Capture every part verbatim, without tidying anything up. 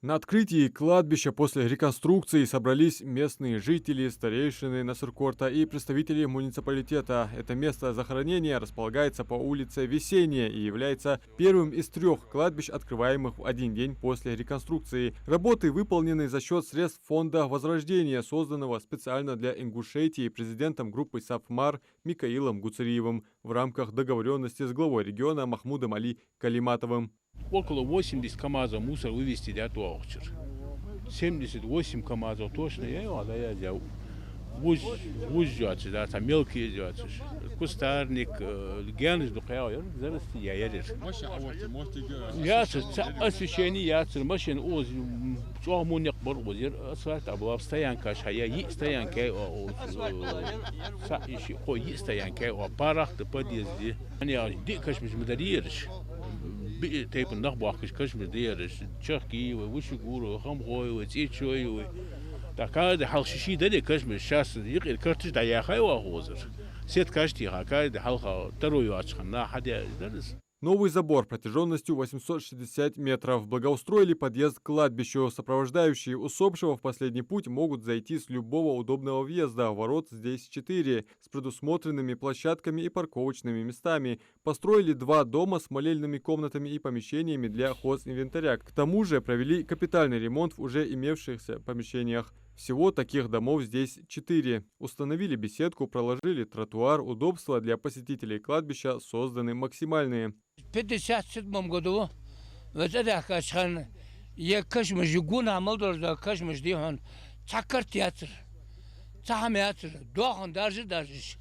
На открытии кладбища после реконструкции собрались местные жители, старейшины Насыркорта и представители муниципалитета. Это место захоронения располагается по улице Весенняя и является первым из трех кладбищ, открываемых в один день после реконструкции. Работы выполнены за счет средств фонда «Возрождение», созданного специально для Ингушетии президентом группы «Сафмар» Микаилом Гуцериевым в рамках договорённости с главой региона Махмудом Али Калиматовым. Около восемьдесят КамАЗов мусор вывезти даьд оаха чура. Семьдесят восемь КамАЗов точно я, я, да, я взял. Вуж, вуж йоацаш, да, цхьа мелкий из йоацаш. Кустарник, э, гаьнаш дукха яр, зарасти я, яр. Яцар, цхьа освещени яцар, машин укхаза, м, чӀоагӀа мо никъ бар укхаза, яр асфальт а бала, стоянкаш хьая, йиъ стоянка я укхаза, э, цхьа, ши, кхо, йиъ стоянка я укхаза, парах да, подъезд да. Хьан я, диъ кашамаш ма дарий ераш. Биъ тайпан нах бохкаш кашамаш да ераш. Чахкий вай, Вишегуровы, Хамхоевы, ЦӀечоевы. ТӀаккха каждый хьалха ши-ши дарий кашамаш, шоаш юкъера карташ дӀаяьхай оаха укхазара. Сеткаш теха, каждый хьалха таро йоацаш хинна хьадаь дарас. Новый забор протяжённостью восемьсот шестьдесят метров. Благоустроили подъезд к кладбищу. Сопровождающие усопшего в последний путь могут зайти с любого удобного въезда. Ворот здесь четыре, с предусмотренными площадками и парковочными местами. Построили два дома с молельными комнатами и помещениями для хозинвентаря. К тому же провели капитальный ремонт в уже имевшихся помещениях. Всего таких домов здесь четыре. Установили беседку, проложили тротуар, удобства для посетителей кладбища созданы максимальные. Пятьдесят седьмом году вай цӀадаьхкача хана, е кашамаш, е гонахьа мел долаш дола кашамаш, дий хьона, цхьа карт яцар, цхьа хӀама яцар, доахан даржа а даржаш,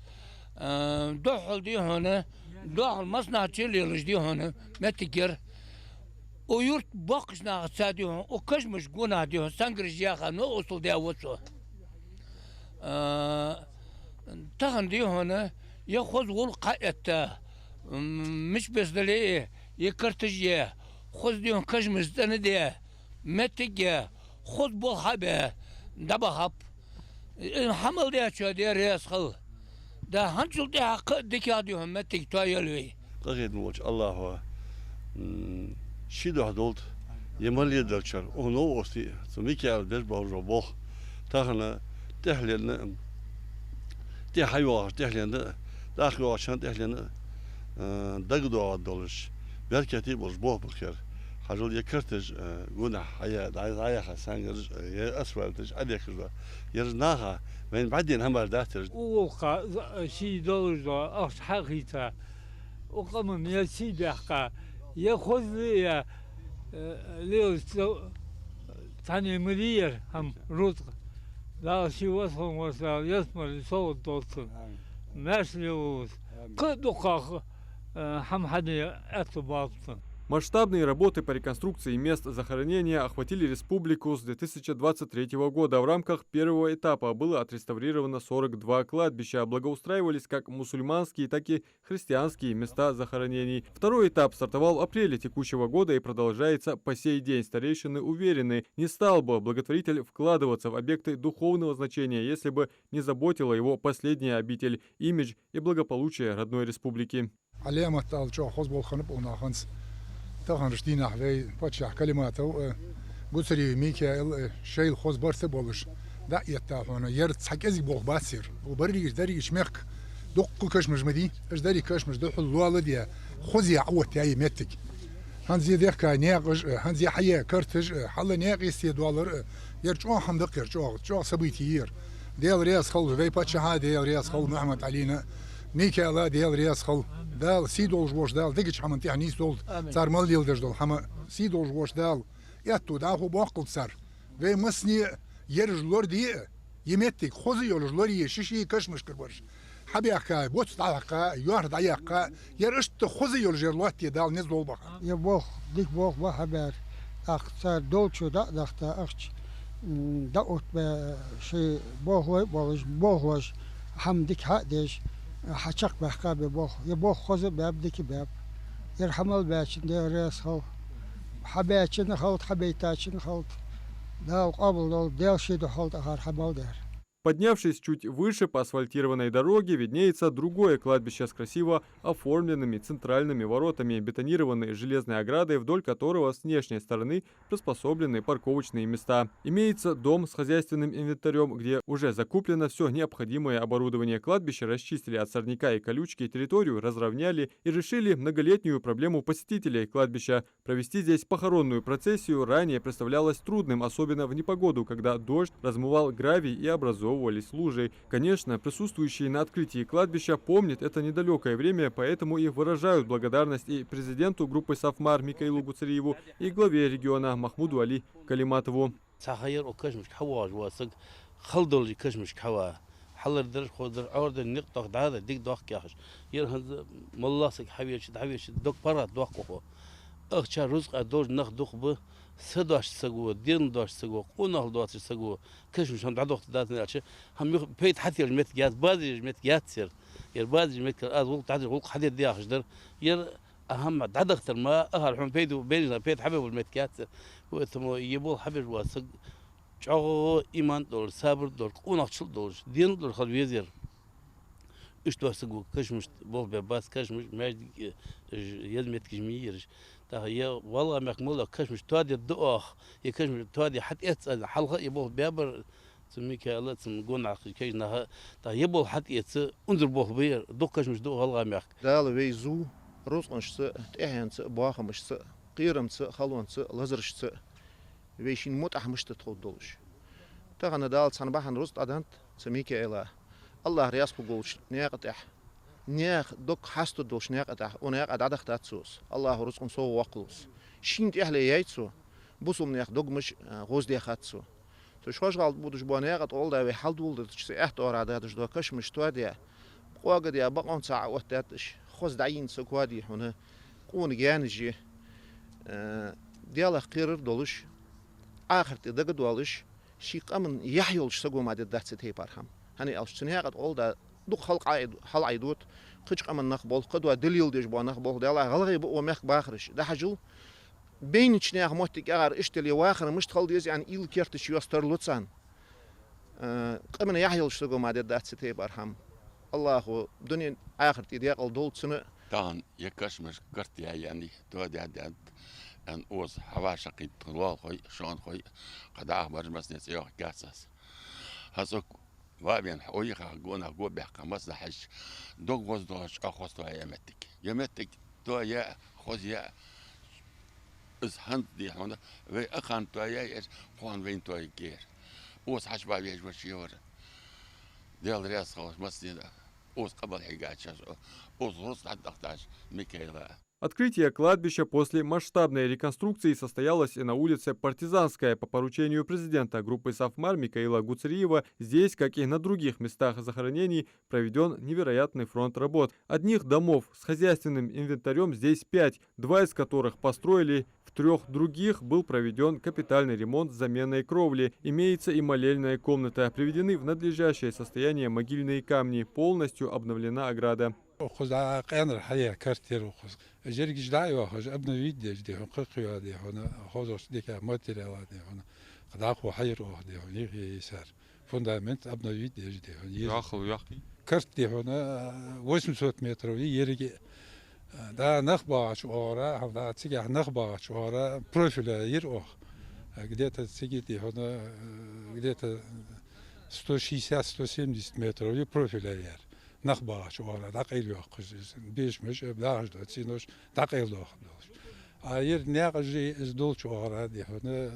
э, духхьал, дий хьона, доахан массанахьа чулелаш, дий хьона, моттиг яр. Укх юрта боккхача нахаца, дий хьона, укх кашамашта гонахьа, дий хьона, сангараш яьха, новкъостал даь ва цо. Э, тахан, дий хьона, е хоза гӀулакх хьаэтта, м, мича беса дале а, е карташ я, хоза, дий хьона, кашамаш цӀена де, моттиг я, хоза болх хьабе, дӀабахаб. Э, хьамал дечоа Даьла раьза хилва. Да, хӀанзчул тӀехьагӀа кхы а дикагӀа, дий хьона, моттиг тоаел вай. Къахетаме волча АллахӀа, м, ший духьа долда, е мел леладаьчар, укх новкъостий, цу Микаила беш бола болх. Тахан тӀехьленна, тӀехьа йоагӀаш тӀехьленна, тӀаккха йоагӀача тӀехьленна, э, дагадоагӀаргдолаш, беркате болаш болх ба-кх ер. Хьажал, е карташ, э, гонахьа хьая, дӀа-, дӀаяьха сангараш, э, е асфальташ Ӏодехкаш да. Ераш наха вайна бӀаьдена хӀамаш дац ераш. Укх гӀулакха за-, сий долаш да, ахча хьахийца. Укх къаман е сий баьккха, е хозал, е, э, лелаш цхьанне ма дий ер хӀама, рузкъа. Дала ший васхун васал ялсмале совгӀат долда цунна. Амин. Маьрша лелалва из. Амин. Кхы а дукхагӀа, э, хӀама хьаде аьттув боаккхалба цунна. Масштабные работы по реконструкции мест захоронения охватили республику с две тысячи двадцать третьего года. В рамках первого этапа было отреставрировано сорок два кладбища. Благоустраивались как мусульманские, так и христианские места захоронений. Второй этап стартовал в апреле текущего года и продолжается по сей день. Старейшины уверены, не стал бы благотворитель вкладываться в объекты духовного значения, если бы не заботила его последняя обитель, имидж и благополучие родной республики. Ӏаламат ала чӀоагӀа хоза болх хиннаб укх наха хӀанз. Таханарча дийнахьа вай паччахь Калиматов, э, Гуцериев Микаил, э, шоайла хоза барт а болаш, дӀа а этта хьона, ер цхьа кӀезига болх бац ер. Укх берригача, дерригача мехка дуккха кашамаш ма дий, уж деррига кашамаш духхьал лоаладаь, хоза а Ӏооттаяь я моттиг. ХӀанз е дехка наькъаш а, хӀанз е хьаяь карташ а, хьалла наькъа йисте доаллар а, ер чӀоагӀа хӀама да-кх ер, чӀоагӀа, чӀоагӀа событие я ер. Даьла раьза хилва вай паччахьа, Даьла раьза хилва Мухьаммад-Ӏалийна, Микаила Даьла раьза хилва. Дала, сий долаш волча Дала дикача хӀаман тӀехьа нийсдолда. Амин. Цар мел леладеш дола хӀама, сий долаш волча Дала аьттув дӀахо боаккхалба цар. Вай массане а ераш лораде а, е моттиг хоза йолаш лорае, ши-ши кашамашкара бараш хьабаьхка, боц дӀахьекха, йоархӀ дӀаяьккха, ер иштта хоза йолаш ер лоаттаде Дала низ лолба-кх. Ер болх дика болх ба хьабаьр. ТӀаккха цар долчо дӀа а дахта ахча, м, дӀаоттабаь, шоай болхлой а болаш, болхлоша хӀама дика хьа а деш, хьачакхбаьккха ба ер болх. Ер болх хоза а баьб, дика а баьб. Ер хьа мел баьчунна Даьла раьза хилва. Хьабаьчунна а хилда, хьабайтачунна а хилда. Дала къоабалдолда, Даьла ший духьа хилда акхар хьа мел даьр. Поднявшись чуть выше по асфальтированной дороге, виднеется другое кладбище с красиво оформленными центральными воротами, бетонированной железной оградой, вдоль которого с внешней стороны приспособлены парковочные места. Имеется дом с хозяйственным инвентарем, где уже закуплено всё необходимое оборудование. Кладбище расчистили от сорняка и колючки, территорию разровняли и решили многолетнюю проблему посетителей кладбища. Провести здесь похоронную процессию ранее представлялось трудным, особенно в непогоду, когда дождь размывал гравий и образовывались лужи. Конечно, присутствующие на открытии кладбища помнят это недалёкое время, поэтому и выражают благодарность и президенту группы «Сафмар» Микаилу Гуцериеву, и главе региона Махмуду-Али Калиматову. Цхьа ха яр укх кашамашка хьавоагӀаш вола саг, хала долаш кашамашка хьава. Хьалар дар, хоза дар, Ӏор дар, никъ тох, дӀа дар, дика дох яхаш. Яр хӀанз моллагӀа саг хьавеча, дӀавеча, дог паргӀата доаккх укхо. Ахча, рузкъа долаш нах дукха ба, са доацаш саг ва, денал доацаш саг ва, къонахал доацаш саг ва, кашамаш хӀама дӀадохийта дацар аьлча, хӀама юха пайда хьателаш моттиг яц, базар еш моттиг яц яр. Яр базар еш моттиг, аз гӀулакх дӀадеш, гӀулакх хьадергда яхаш дар. Яр а хӀама дӀадахийтар ма, ахар хьона пайда, бенжна пайда хьабе бола моттиг яц яр. Поэтому е болх хьабеш вола саг чӀоагӀа иман долаш, сабар долаш, къонахчал долаш, денал долаш хила веза яр. Иштта дола саг ва, кашамашта болх бе бац, кашамаш, маьждиг, э, ж-, еза моттигаш ма йий ераш. ТӀаккха е ГӀалгӀай мехка мел дола кашамаш тоаде да оаха, е кашамаш тоаде хьатӀаэц аьнна, хьалха е болх бе бар цу Микаила, цун гонахьа кхы кагий наха, тӀаккха е болх хьатӀаэца, унзара болх ба ер, дукха кашамаш да ГӀалгӀай мехка. Дала вай зув рузкъанашца, тӀехьенца, бахамашца, кхерамца, халонца, лазарашца, вай шийна мутӀахьа мишта тхов долаш. Тахан Дала цхьан бахьан рузкъа дӀаденнад цу Микаила. АллахӀ раьза хургволча наькъа тӀа, наьха дог хьастаргдолча наькъа тӀа, укх наькъа дӀадахийтад цо из. АллахӀа рузкъан совгӀа воаккхалва из. Шийна тӀехьале яьй цо, бусалба наьха догмаш, а, гӀоздехад цо. Цу Шош-ГӀалий бувцаш бола наькъа тӀа гӀолла вай хьалдоладаьча цу аьтта оагӀорахьа дадаш дола кашамаш тоаде, къоагаде, бакъонца Ӏооттадаьд уж, хоза дӀайийна саг ва, дий хьона, къона гаьнаш я, э, Даьлах кхерар долаш, Ӏахарта тӀа дагадоалаш, ший къаман яхь йолаш саг ва мара дергдац цу тайпара хӀама. ХӀана аьлча цу наькъа тӀа гӀолла дукха халкъ Ӏай-, хьалъайдода, кхыча къаман нах болх, кхыдола далил деш бола нах болх, Даьллахь, гӀалгӀай ба укх мехка бахараш. ДӀахьажал, байнача наьха моттиг тӀагӀар иштта дале, вахар мишта хила деза аьнна, уйла керташ йоаца тарлу царна. Э, къаман яхь йолаш саг ва мара дергдац цу тайпара хӀама. АллахӀа дунен, ахарта тӀа даькъала долда цунна. Тахан е кашамаш карт яь яьннай, тоадаь даьннад, аьнна, укхаза хьавӀашагӀкхийтта лоалахой, шоанахой, кхы дӀахо бараш массане цӀи йоаккхаргьяц аз. ХӀанз укх ваьнна хьо йихьа гонахьа го баьккха массанахьа хьежача, дог гӀоздоалаш чӀоагӀа хоза тоаяь моттиг. Ер моттиг тоаяь, хоза яь, из хӀанз, дий хьона, вай акхарна тоаяь яр, кхоана вайна тоаергья ер. Укхаза хьачубаь везаш вар ше вар. Даьла раьза хилва массанена. Укхаза къамаьл хьийгача, укхаза рузкъа дӀадахийтача Микаила. Открытие кладбища после масштабной реконструкции состоялось и на улице Партизанская. По поручению президента группы «Сафмар» Микаила Гуцериева здесь, как и на других местах захоронений, проведён невероятный фронт работ. Одних домов с хозяйственным инвентарём здесь пять, два из которых построили, в трёх других был проведён капитальный ремонт с заменой кровли. Имеется и молельная комната. Приведены в надлежащее состояние могильные камни, полностью обновлена ограда. Укхаза къаьнара хьаяь карт яр укхаза. Жергаш дӀа а йоахаш, обновить деш, дий хьона, кхы-кхы йоа, дий хьона, хозагӀча дика материала, дий хьона, кхы дӀахо хьаяр оаха, дий хьона, йихье йисар. Фундамент обновить деш, дий хьона, ер. Йоахал, йоахий? Карт, дий хьона, восемьсот метров я еррига. ДӀа нах багӀача оагӀора, хьал дӀа цигахьа нах багӀача оагӀора профиля йир оаха. Где-то цига, дий хьона, где-то сто шестьдесят, сто семьдесят метров я профиля яр. Нах багӀача оагӀора дӀакъайла йоаккхаш, из бешамаш, э, багӀаш дола цӀенош дӀакъайла доахаш долаш. А ер наькъаш из долча оагӀора, дий хьона,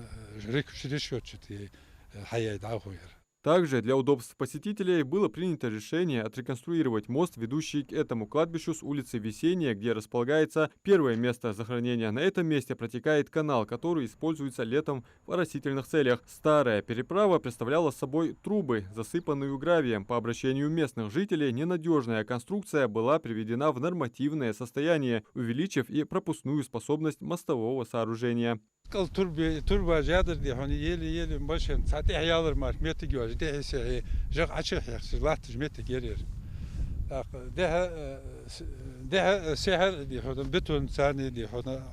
реш-, решётчатый, э, хьаяь дӀахо яр. Также для удобства посетителей было принято решение отреконструировать мост, ведущий к этому кладбищу с улицы Весенняя, где располагается первое место захоронения. На этом месте протекает канал, который используется летом в оросительных целях. Старая переправа представляла собой трубы, засыпанную гравием. По обращению местных жителей ненадёжная конструкция была приведена в нормативное состояние, увеличив и пропускную способность мостового сооружения. Кал турбе-, турба жадар, дий хьона, еле-еле машен цхьа тӀехьа ялар мара моттиг йоацаш, дехьа-сехьа жагӀа Ӏочухьехаш латташ моттиг яр ер. ТӀаккха дехьа, э, с-, дехьа, э, сехьа, дий хьона, бетонца, дий хьона,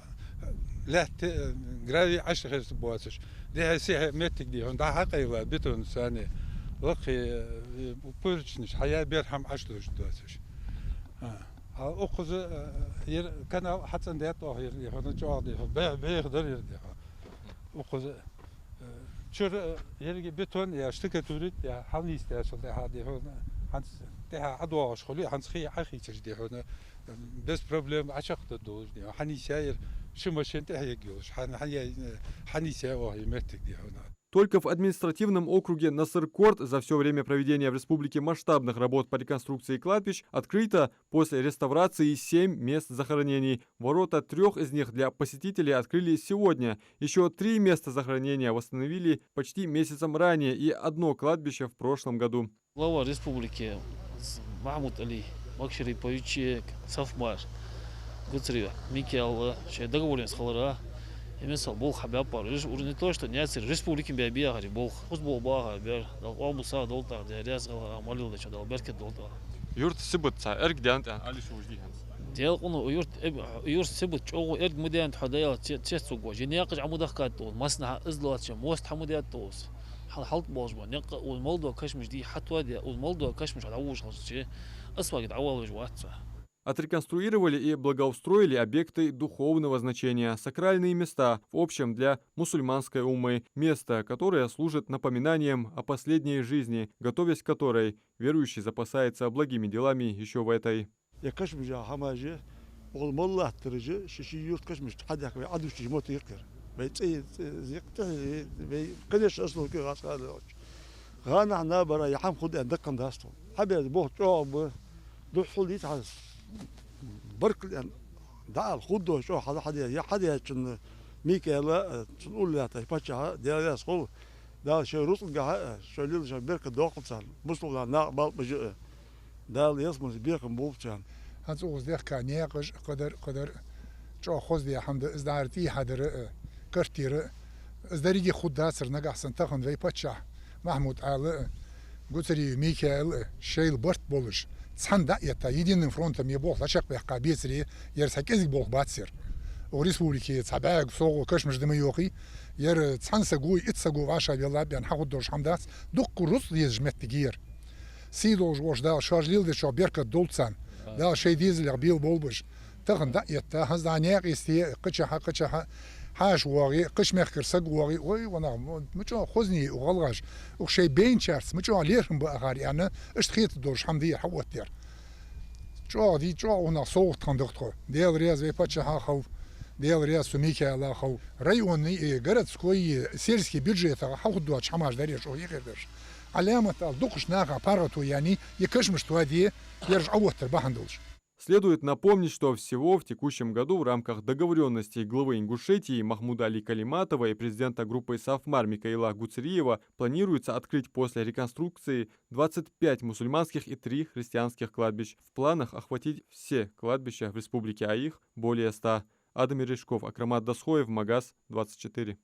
лаьтта, э, гравий Ӏочухерза боацаш. Дехьа-сехьа моттиг, дий хьона, дӀа-хьа къайла бетонца. Лакхе, э, поручнеш хьаяь, бер хӀама Ӏочудожаш доацаш. А, а укхаза, э, ер канал хьацӀендаьд оаха, ер, дий хьона, чӀоагӀа, дий хьона, бе-, беха дар ер, дий хьона. Укхаза, э, чура, э, еррига бетон я штукатурить я хьалнийсдечул тӀехьа, дий хьона, хӀанз тӀехьа ӀодоагӀаш хуле, хӀанз хий Ӏохийцаш, дий хьона, э, без проблем Ӏочакхдаргдолаш, дий хьона, хьанийсъяь ер, ши машен тӀехьа ергйолаш, хьан-, хьан-, э, хьанийсъяь оаха ер моттиг, дий хьона. Только в административном округе Насыр-Корт за всё время проведения в республике масштабных работ по реконструкции кладбищ открыто после реставрации семь мест захоронений. Ворота трёх из них для посетителей открыли сегодня. Ещё три места захоронения восстановили почти месяцем ранее и одно кладбище в прошлом году. Глава республики Махьмуд-Ӏаьла Макшарипович, Сафмар Гуцериев Микаила шоай договоренность хилара, э, мисал болх хьабаьб уж, уж не то что наьцара, республике баьб яхар болх. Укхаза болх баьхаб, Дала къоабал долда тӀаккха, Даьла раьза хилва, молил дечо Дала беркат долда тӀаккха. Юрта сибат цхьа эрг даьннад аьнна, Ӏалаш вожди хӀанз. Даьла къуно, юрта, э, юрта сибат чӀоагӀа эрг ма даьннад, хьо Даьла ца-, цецвуг вожа. Е наькъаш Ӏо ма дахкад тӀаккха, массанахьа из лоацача мост хьа ма даьд тӀаккха. Хьал-, хьалтӀа болаш ба. Никъ уж мел дола кашамаш дий хьатоаде, уж мел дола кашамаш хьадӀавужаш хилча, асфальт дӀавалавеш вац цо. Отреконструировали и благоустроили объекты духовного значения, сакральные места, в общем, для мусульманской уммы, места, которые служат напоминанием о последней жизни, готовясь к которой верующий запасается благими делами ещё в этой. Е кашамаш хӀамаш, оал мел латтараш, ши-ши юрта кашамаш хьадаьхка вай Ӏодувцаш мотт йикъир. Вай цӀе, цӀе, зикъ тӀехье, вай, конечно, асло кхы гӀаш хьалелча. ГӀанахьа набара е хӀама хургда аьнна даккхам дац тхона. Хьабеза болх чӀоагӀа ба, духхьал дийца хьа баркал аьнна дӀаала хургдолаш чӀоагӀа хьал хьаде, е хьадаьчунна Микаила, э, цун уллув лаьтта паччахьа, Даьла раьза хилва, Дала шоай рузкъагахьа, э, шоай лелаш беркат доаккхалда царна, бусалба наха бала бажа, э, Дала ялсмале бекхам болба царна. ХӀанз укхаза дехка наькъаш, кхыдар, кхыдар, чӀоагӀа хоза де хӀама да, из дӀара тӀехьа дар, э, картера, из деррига хургдацар нагахьа санна тахан вай паччахь Махьмуд-Ӏаьла, э, Гуцериев Микаил, э, шоайла барт болаш, цхьана дӀа а этта, единым фронтом е болх лачакхбаьккха бецаре, ер цхьа кӀезига болх бац ер. Укх республике цхьа бӀаьга совгӀа кашамаш да ма йоахий, ер цхьан саго, итт саго вӀашагӀвелла бен хьахургдолаш хӀама дац, дуккха рузкъа дезаш моттиг я ер. Сий долаш воша Дала шоаш леладечох беркат долда царна. Дала шоай дезалех белаболба уж. Тахан дӀа а этта, хӀанз дӀа наькъа йисте, кхычахьа, кхычахьа, хьаша воагӀе, кхыча мехкара саг воагӀе, ой, ва нах, ма чӀоагӀа хоза я укх гӀалгӀаша, укх шоай байначарца ма чӀоагӀа лерхӀам ба акхар аьнна, иштта хетаргдолаш хӀама да ер хьаоттадаьр. ЧӀоагӀа дий, чӀоагӀа укх наха совгӀат хиннадац тхо. Даьла раьза вай паччахьа хилва, Даьла раьза цу Микаила хилва. Районни, э, городской, э, сельский бюджетах хьахургдоацаш хӀамаш дар ераш, укх юкъера дараш. Ӏаламат ала дукхача наха паргӀато яьннай, е кашамаш тоаде, ераш Ӏооттар бахьан долаш. Следует напомнить, что всего в текущем году в рамках договорённостей главы Ингушетии Махмуда-Али Калиматова и президента группы Сафмар Микаила Гуцериева планируется открыть после реконструкции двадцать пять мусульманских и три христианских кладбищ. В планах охватить все кладбища в республике, а их более ста. Адам Ерешков, Акрамат Досхоев, Магас двадцать четыре.